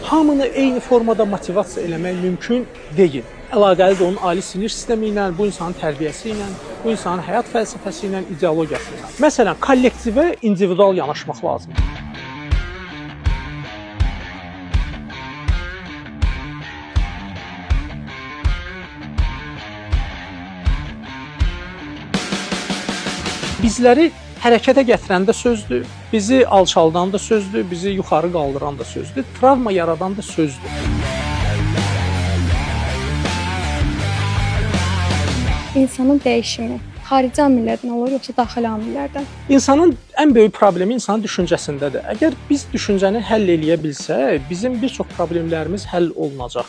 Hamını eyni formada motivasiya eləmək mümkün deyil. Əlaqəlidir onun ali sinir sistemi ilə, bu insanın tərbiyəsi ilə, bu insanın həyat fəlsəfəsi ilə, ideologiyası ilə. Məsələn, kollektivə individual yanaşmaq lazımdır. Bizləri hərəkətə gətirən də sözdür, bizi alçaldan da sözdür, bizi yuxarı qaldıran da sözdür, travma yaradan da sözdür. İnsanın dəyişimi xarici amillərdən olur, yoxsa daxili amillərdən? İnsanın ən böyük problemi insanın düşüncəsindədir. Əgər biz düşüncəni həll eləyə bilsək, bizim bir çox problemlərimiz həll olunacaq.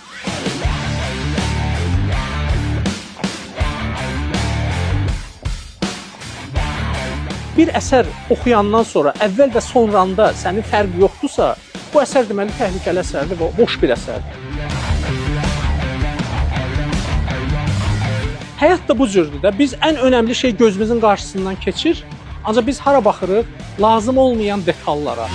Bir əsər oxuyandan sonra əvvəl və sonranda sənin fərq yoxdursa, bu əsər deməli təhlükəli əsərdir və boş bir əsərdir. Həyat da bu cürdür də. Biz ən önəmli şey gözümüzün qarşısından keçir, ancaq biz hara baxırıq? Lazım olmayan detallara.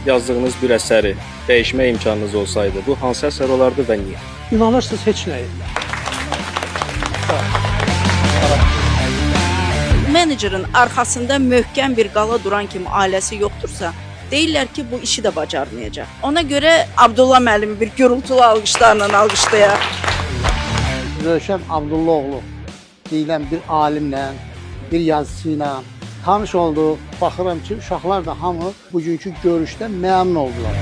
Yazdığınız bir əsəri dəyişmək imkanınız olsaydı, bu hansı əsər olardı və niyə? İnanırsınız heç nəyə. Menecerin arxasında möhkəm bir qala duran kimi ailəsi yoxdursa, deyirlər ki, bu işi də bacarmayacaq. Ona görə Abdullah müəllimi bir gürültülü alqışlarla alqışlayaq. Rövşən Abdullaoğlu deyilən bir alimlə, bir yazıçı ilə tanış olduq. Baxıram ki, uşaqlar da hamı bugünkü görüşdən məmnun oldular.